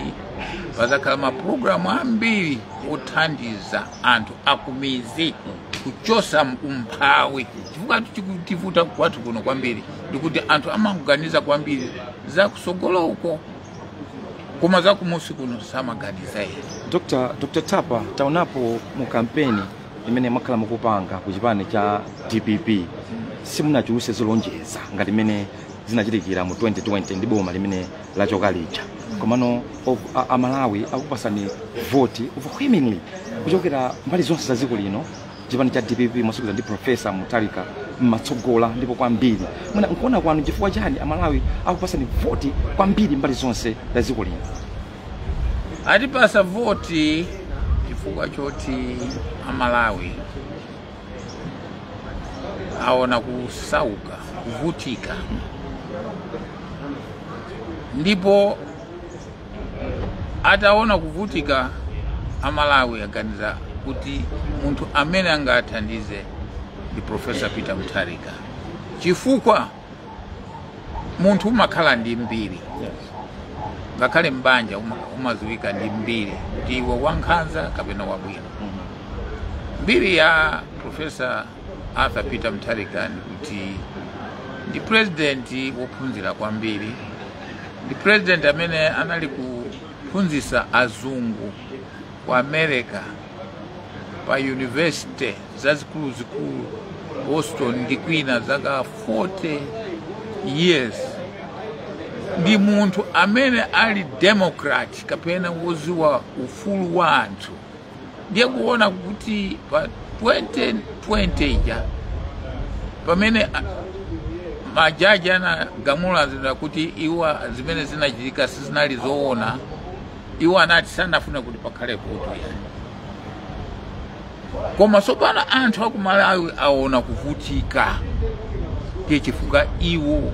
pazakhala mapulogalamu ambiri othandiza anthu akumizi kuchosa umphawi, chifukwa chikutivuta kwathu kuno kwambiri ndikuti anthu amakuganiza kwambiri zakusogoloko, koma zakumusi kuno samaganiza iye. Dr. Tapa, taonapo mu kampeni imene mwakhala mukupanga ku chipani cha DPP, simunachuluse zolonjeza ngati imene zinachitikira mu 2020 ndi boma limene lachoka lija. Komano Amalawi akupasani voti overwhelmingly kuchokera mbali zonse za dziko lino. Chipani cha DPP mwasukiza ndi Professor Mutharika mmatsogola ndipo kwambiri. Mwina nkuona kwanu, chifukwa chani Amalawi akupasani voti kwambiri mbali zonse za dziko lino? Atipasa voti chifukwa choti Amalawi aona kusauka, kuvutika, ndipo ataona kuvutika Amalawi aganiza kuti munthu amene angathandize ndi Professor Peter Mutharika, chifukwa munthu umakhala ndi mbiri. Ngakhale mbanja umaziwika ndi mbiri kuti iwe wankhanza kapena wabwino. Mbiri ya Professor Arthur Peter Mutharika ndi kuti ndi president wophunzira kwambiri, ndi president amene anali kuphunzitsa azungu ku America pa university zazikuluzikulu, Boston ndi kwina, zaka 40 years. Ndi munthu amene ali democrat kapena woziwa ufulu wa anthu. Ndiye kuona kuti pa 2020 ija, pamene majaji anagamula zina kuti iwo zimene zinachitika sizinali zoona, iwo anati sanafune kuti pakhale voto yani. Koma tsopano anthu aku Malawi aona kuvutika, ndiye chifukwa iwo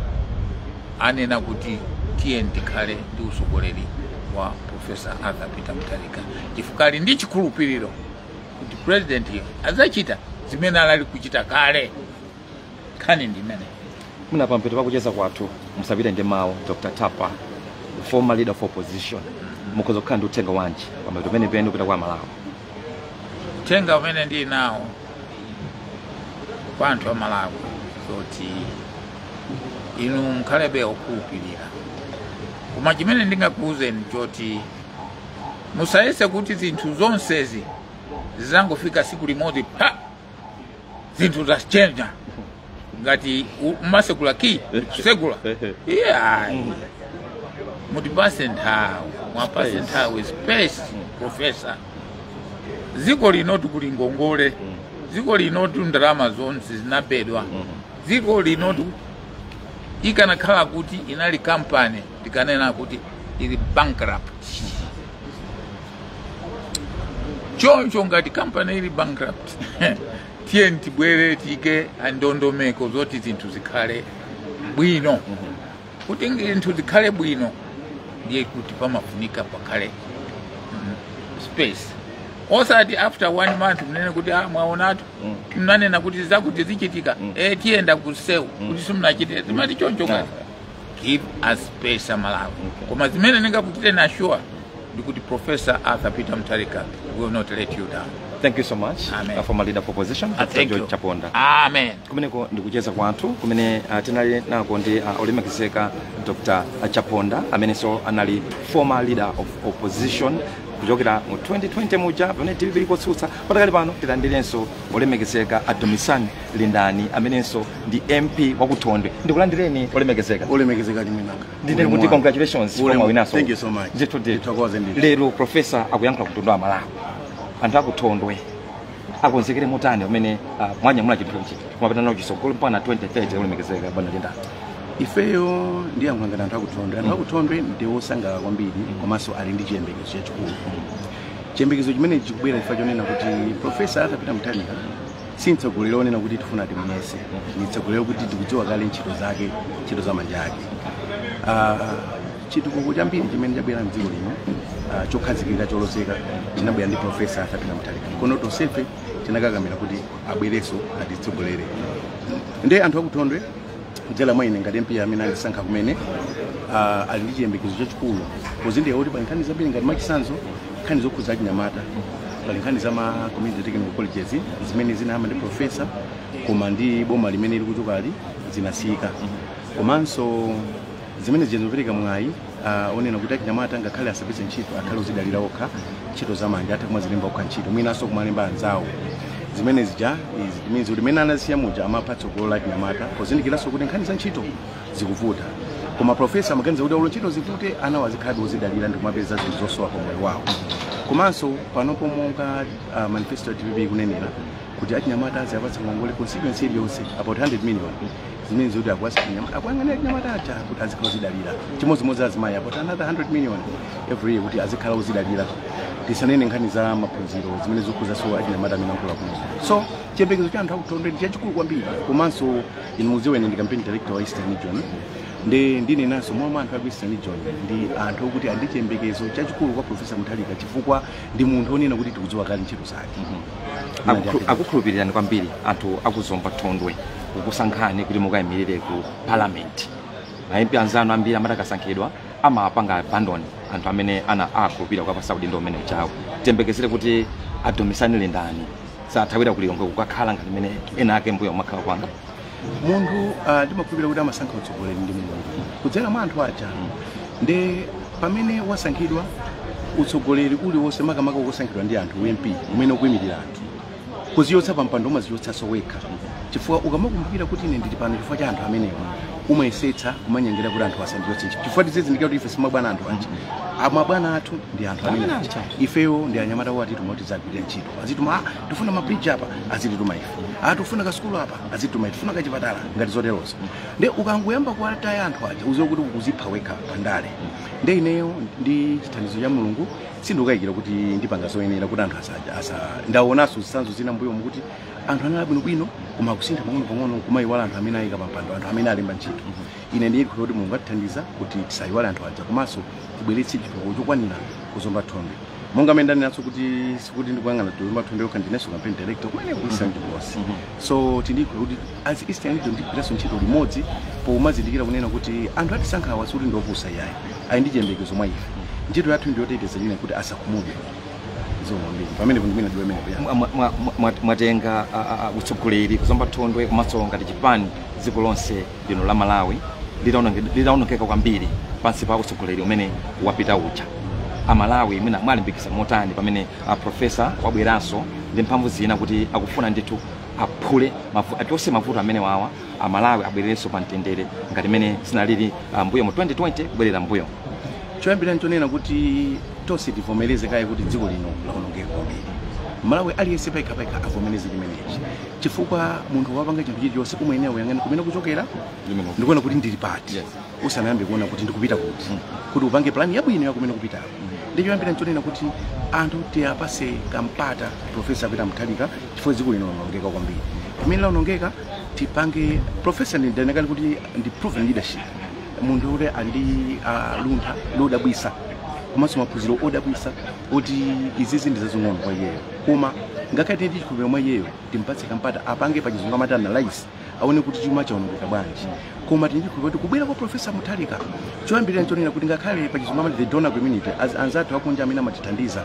anena kuti tiye tikhale ndi usogoleri wa Professor Arthur Peter Mutharika, chifukwa ali ndi chikhulupiriro kuti president adzachita zimene anali kuchita kale. Nkhani ndi imene. Muna pampeto pakucheza kwathu, musapite ndi mawu, Dr Tapa, former leader of opposition, mukhoza kukhala ndi uthenga wanji pampeto penipeni kupita kwa Malawi? Uthenga umene ndili nawo kwa anthu a Malawi zoti inu mukhalebe okhulupirira, koma chimene ndingakuwuzeni choti musayese kuti zinthu zonsezi zizangofika siku limodzi pa zinthu zachenja ngati umasekula ki kusegula. Iye mutipase nthawi, mwapase nthawi, space professor. Dziko linotu kuli ngongole, dziko linotu ndalama zonse zinabedwa, dziko linotu ikanakhala kuti inali kampani tikanena kuti ili bankrupt. Choncho ngati kampani ili bankrupt, tiye tibwere tiyike ndondomeko zoti zinthu zikhale bwino. Kuti zinthu zikhale bwino ndiye kuti pamafunika pakhale space, osati after one month mnene kuti, "Ah, mwaonatu, mnanena kuti zakuti zichitika, tiyenda kusewu kuti simunachite." Zimati choncho kani? Give us space, Amalawi. Koma zimene ndingakuchite assure ndikuti Professor Arthur Peter Mutharika will not let you down. Thank you so much. Amen. Former leader of opposition, Ah, Dr. thank George you. Chaponda. Amen. Kumeneko ndikucheza kwathu kumene tinali nako ndi olemekezeka Dr Chaponda, amenenso anali former leader of opposition kuchokera mu 2020 muja pamene DPP ikotsutsa. Patakali pano tilandirenso olemekezeka a Dumisani Lindani, amenenso ndi MP wakuthondwe. Ndikulandireni, olemekezeka. Olemekezeka chimwinanga. Ndinene kuti congratulations pomwe winaso. Thank you so much. Ndithu ndithu. Ndithokoze ndithu. Lero professor akuyankhula kumtundu wa Malawi. Anthu akuthondwe akonzekere motani pamene mwanyamula chinthu chonchi kumapita nawo chisogolo mpaka 2030, olemekezeka bwana Lindani? Ifeyo ndiyankhula ngati anthu akuthondwe. Anthu akuthondwe ndi osangalala kwambiri, komanso ali ndi chiyembekezo chachikulu. Chiyembekezo chimene chikubwera chifukwa chonena kuti Professor Arthur Peter Mutharika si mtsogoleri onena kuti tifuna timuyese, ni mtsogoleri kuti tikudziwa kale ntchito zake, ntchito za manja ake. Chitukuko chambiri chimene chabwera mdziko lino, chokhazikika, cholozeka, chinabwera ndi Professor Arthur Peter Mutharika. Kono tonsefe tinakakamira kuti abwerenso atitsogolere. Ndiye anthu akuthondwe, kudzera mwa ine ngati MP amene andisankha kumene, ali ndi chiyembekezo chachikulu pozindikira kuti pali nkhani zambiri, ngati mwachitsanzo nkhani zokhudza achinyamata. Pali nkhani za ma community technical colleges zimene zinayamba ndi professor, koma ndi boma limene likuchokali zinasiyika. Komanso zimene zikupereka mwayi onena kuti achinyamata ngakhale asapeze ntchito, akhale ozidalira okha, ntchito zamanja atha kumazilemba okha ntchito, mwinanso kumalemba anzawo. Zimene zija izi means kuti mene anasiya muja amapha tsogolo la achinyamata, pozindikiranso kuti nkhani za ntchito zikuvuta. Koma professor amaganiza kuti olo ntchito zivute, ana azikhalabe ozidalira ndi kumapeza zinthu zosowa pa moyo wawo. Komanso panopo monga manifesto ya DPP kunenera Kuti achinyamata aziyapatsa ngongole constituency iliyonse about 100 million, zimene zoti akuyang'anira achinyamata aja kuti azikhala uzidalira. Chimodzimodzi azimayi, about another 100 million every year kuti azikhala uzidalira. Tisanene nkhani za maphunziro zimene zikukhuzaso achinyamata amene akula kuno. So chiyembekezo cha anthu akuthondwe ndi chachikulu kwambiri. Komanso inu mudziwe, ine ndi campaign director wa Eastern Region, ndi ndinenanso momwe anthu aku Eastern Region ndi anthu okuti andi chiyembekezo chachikulu kwa Professor Mutharika, chifukwa ndi munthu onena kuti tikudziwa kale ntchito zake. Akukhulupirirani kwambiri anthu akuzomba Thondwe kukusankhani kuti mukayimirire ku parliament. Ma MP anzanu ambiri amati akasankhidwa amapanga abandon anthu amene ana akhulupirira kukapasa udindo umene uchawo. Tiyembekezere kuti adomisani lindani sathawira kulilongwe kukakhala ngati mmene ena ake mbuyo makhala kwanga? Munthu ndimakhulupirira kuti amasankha utsogoleri ndi Mulungu kudzera mwa anthu aja. Ndi pamene wasankhidwa, utsogoleri uliwonse, makamaka ukusankhidwa ndi anthu, MP umene ukuyimirira anthu, kuziyotsa pa mpando umaziyotsanso wekha, chifukwa ukamakumbukira kuti ine ndili pano chifukwa cha anthu amenewa, umayesetsa kumanyengera kuti anthu asandiyotse, chifukwa tizizindikira kuti ife simabwana anthu aja. Amabwana athu ndi anthu amene aja. Ifeyo ndi anyamata wo atituma kuti tidzagwirire ntchito. Azituma, tifuna mabridge apa, azitituma ife. Tifuna kasukulu apa, azitituma ife. Tifuna kachipatala, ngati zoterozo. Ndi ukangoyamba kuwataya anthu aja, uziwe kuti ukuzipha wekha pandale. Ndi ineyo ndi chithandizo cha Mulungu sindikukayikira kuti ndipanga zoyenera kuti anthu asa ndaonanso zitsanzo zina mbuyo mukuti anthu anali bwinobwino, koma akusintha pang'ono pang'ono kumayiwala anthu amene ayika pampando, anthu amene alemba ntchito. Ine ndiye kuti Mulungu atithandiza kuti tisayiwale anthu aja, komanso tibweretse chitukuko chokwanira kuzomba Thondwe. Monga amene ndanenanso kuti sikuti ndikuyang'ana Zomba Thondwe yokha, ndinenso campaign director kumene ku Eastern Region. So tindikho kuti as Eastern Region ndigwiranso ntchito limodzi, pomazindikira kunena kuti anthu atisankhawa sikuti ndiopusa iyayi, ali ndi chiyembekezo mwa ife. Ntchito yathu ndiyoteteza chine kuti asakhumudwe. Zomwe pamene ndimene ndiwe imene. Mwatenga utsogoleri kuzomba Thondwe komanso ngati chipani dziko lonse lino la Malawi litawonongeka kwambiri pansi pa utsogoleri umene wapita uja. Amalawi mwina mwalimbikitsa motani pamene professor wabweranso ndi mphamvu zina kuti akufuna ndithu aphule achose mavuto amene wawa, Amalawi abwererenso pa mtendere ngati mmene zinalili mbuyo mu 2020 kubwerera mbuyo? Choyambira nchonena kuti tonse tivomereze kaye kuti dziko lino lawonongeka kwambiri. Malawi aliyense payekhapayekha avomereze chimenechi, chifukwa munthu wapanga chinthu chilichonse umayenera uyang'ane kumene kuchokera ndikuona kuti ndili pati usanayambe kuona kuti ndikupita kuti, kuti upange plan yabwino yakumene kupitako. Ndi choyambira nchonena kuti anthu tiyapase kampata Professor Peter Mutharika, chifukwa dziko lino lawonongeka kwambiri. Pamene lawonongeka, tipange professor ndidanakali kuti ndi proven leadership, munthu kuti andi luntha lodabwisa komanso maphunziro odabwisa oti izizi ndi zazing'ono kwa iyeyo. Koma ngakhale tili ndi chikhulupiriro mwa iyeyo, timpatse kampata apange, pachizungu amati analyze, aone kuti chuma chawonongeka bwanji. Koma tili ndi chikhulupiriro kuti kubwera kwa Professor Mutharika, choyambirira nchonena kuti ngakhale pachizungu amati the donor community, anzathu akunja amene amatithandiza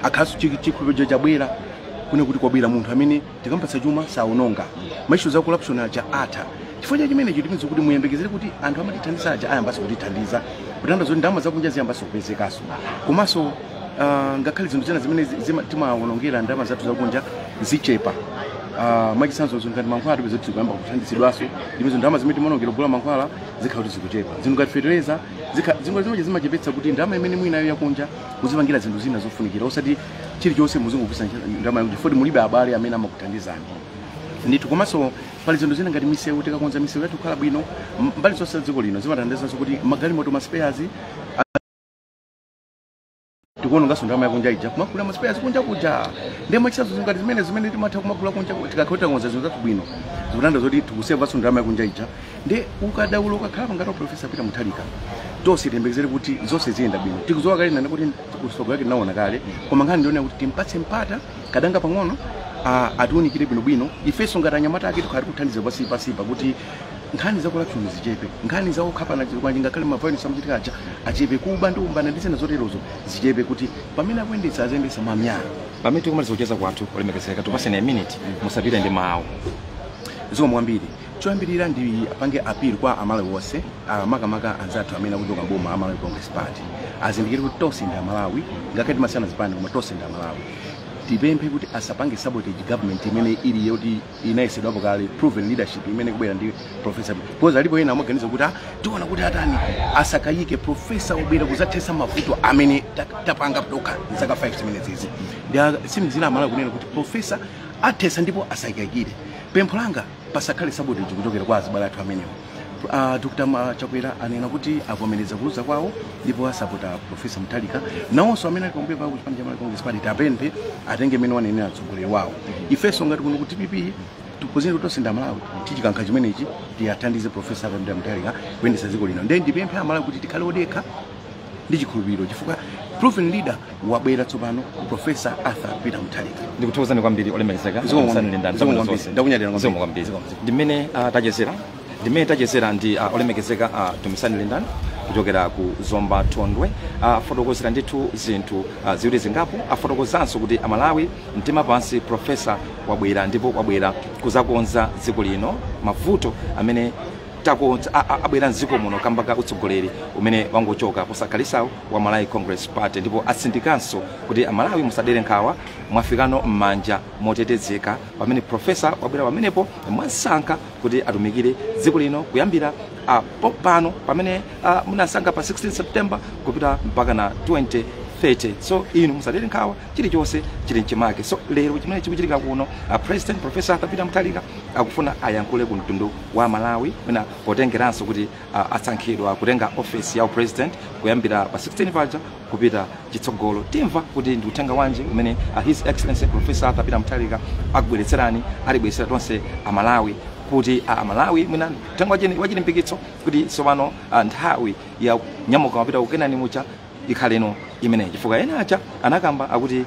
akhalanso chikhulupiriro chabwera kune kuti kwabwera munthu amene tikampatsa chuma saononga, ma issue za corruption aja atha. Chifukwa cha chimenecho tipinza kuti muyembekezere kuti anthu amatithandiza aja ayambanso kutithandiza, kutanthauza kuti ndalama zakunja ziyambanso kupezekanso. Komanso ngakhale zinthu zina zimene timawonongera ndalama zathu zakunja zichepa. Mwachitsanzo zinthu ngati mankhwala, tipeza kuti zikuyamba kuthandizidwanso, ndimezo ndalama zimene timaonongera kugula mankhwala zikhala kuti zikuchepa. Zinthu ngati fertilizer zinthu zimene zimachepetsa kuti ndalama imene mwinayo yakunja muzipangira zinthu zina zofunikira, osati chilichonse muzingogwiritsa ndalama yakunja foti mulibe abale amene amakuthandizani ndithu. Komanso pali zinthu zina ngati misewu. Tikakonza misewu yathu kukhala bwino mbali zonse za dziko lino, zimathandizanso kuti magalimoto, ma spares, tikuononganso ndalama yakunja ija kumagula ma spares kunja kuja. Ndiye mwachitsanzo ngati zimene timatha kumagula kunja, tikakhala takonza zinthu zathu bwino, zikutanthauza kuti tikusevanso ndalama yakunja ija. Ndi ukadaulo ukakhala ngati wa Professor Peter Mutharika, tonse tiyembekezere kuti zonse ziyenda bwino. Tikuzowa kale nane kuti kusogolo yake tinaona kale, koma nkhani ndiona kuti timpatse mpata kadanga pang'ono, atiunikire bwinobwino. Ifenso ngati anyamata ake tikhala tikuthandiza pasipa kuti nkhani za corruption zichepe, nkhani za okhapana kwanji, ngakhale ma violence amachitika aja achepe, kuba ndi umbanda ndi zina zoterozo zichepe, kuti pamene akuyendetsa aziyendetsa mwamyala. Pamene tikumaliza kucheza kwathu, olemekezeka, tupaseni a minute, musapite ndi mawu. Zikomo kwambiri. Choyambirira ndi apange appeal kwa Amalawi onse, makamaka anzathu amene akuchoka mboma, Amalawi Congress Party, azindikire kuti tonse ndi Amalawi. Ngakhale timasiyana zipani, koma tonse ndi Amalawi. Tipemphe kuti asapange sabotage government imene ili yoti inayesedwapo kale, proven leadership imene kubwera ndi professor, because alipo ena amaganiza kuti tiona kuti atani. Asakayike, professor ubwera kuzathesa mavuto amene tapanga tokha zaka 5 zimene zizi. Ndi simizina Amalawi kunena kuti professor Athesa ndipo asayikayikire. Pempho langa, pasakhale sabotage kuchokera kwa azibale athu amenewo. Dr. Chakwera anena kuti avomereza kuluza kwawo ndipo asapota Professor Mutharika. Nawonso amene ali pambuyo pawo kuchipani cha Malawi Congress Party, tapemphe atenge mmene wanenera mtsogoleri wawo. Ifenso ngati kuno ku DPP tupozeni kuti tosinda Malawi tichikankha chimenechi, tiyathandize Professor Arthur Mutharika kuyendetsa dziko lino. Ndiye ndipemphe Amalawi kuti tikhale odekha ndi chikhulupiriro, chifukwa proven leader wabwera tsopano, Professor Arthur Peter Mutharika. Ndikuthokozani kwambiri, olemekezeka. Zikomo kwambiri. Msanilindani. Zikomo kwambiri. Ndakunyadira kwambiri. Zikomo kwambiri. Ndimene tachezera ndi olemekezeka Dumisani Lindani kuchokera ku Zomba Thondwe. Afotokozera ndithu zinthu ziwiri zingapo. Afotokozanso kuti Amalawi mtima pansi, professor wabwera ndipo wabwera kuzakonza dziko lino. Mavuto amene takonza abwera mdziko muno kamba ka utsogoleri umene wangochoka posakhalitsawo wa Malawi Congress Party. Ndipo atsindikanso kuti Amalawi musadere nkhawa, mwafikano m'manja motetezeka pamene professor wabwera pamenepo, mwasankha kuti atumikire dziko lino kuyambira pano pamene munasankha pa 16 September kupita mpaka na 2030. So inu musadere nkhawa, chilichonse chili mchimake. So lero chimene chikuchitika kuno, President Professor Arthur Peter Mutharika akufuna ayankhule ku mtundu wa Malawi, mwina potengeranso kuti asankhidwa kutenga office ya president kuyambira pa 16 paja kupita chitsogolo. Timva kuti ndi uthenga wanji umene His Excellency Professor Arthur Peter Mutharika akubweretserani, alibweretsera tonse Amalawi, kuti Amalawi mwina uthenga wachilimbikitso kuti tsopano nthawi ya nyamuka mapita ku Kenani mucha ikhaleno imeneyi, chifukwa ena aja anakamba akuti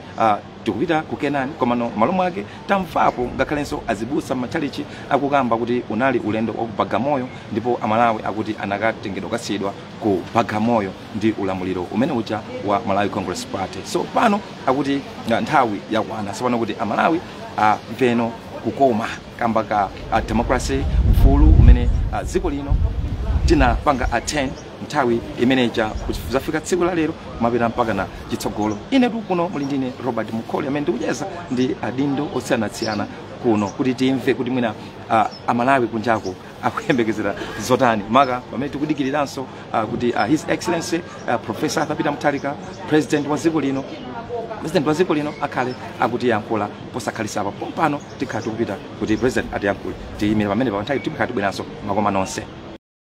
tikupita ku Kenani, komano malo mwake tamvapo ngakhalenso azibusa m'matchalichi akukamba kuti unali ulendo wa ku Bagamoyo, ndipo Amalawi akuti anakatengedwa kasiyidwa ku Bagamoyo ndi ulamuliro umene uja wa Malawi Congress Party. So pano akuti nthawi yakwana tsopano kuti Amalawi amveno kukoma kamba ka democracy, ufulu umene dziko lino tinapanga attain nthawi imeneja zafika tsiku la lero kumapita mpaka na chitsogolo. Inetu kuno muli ndine Robert Mukholi amene ndikucheza ndi adindo osiyanasiyana kuno kuti timve kuti mwina Amalawi kunjako akuyembekezera zotani, maka pamene tikudikiriranso kuti His Excellency Professor Arthur Peter Mutharika, president wa dziko lino akhale akutiyankhula posakhalitsa apa. Pompano tikhala tikupita kuti president atiyankhule. Tiyimire pamene pa nthawi, tikhala tibweranso makoma nonse.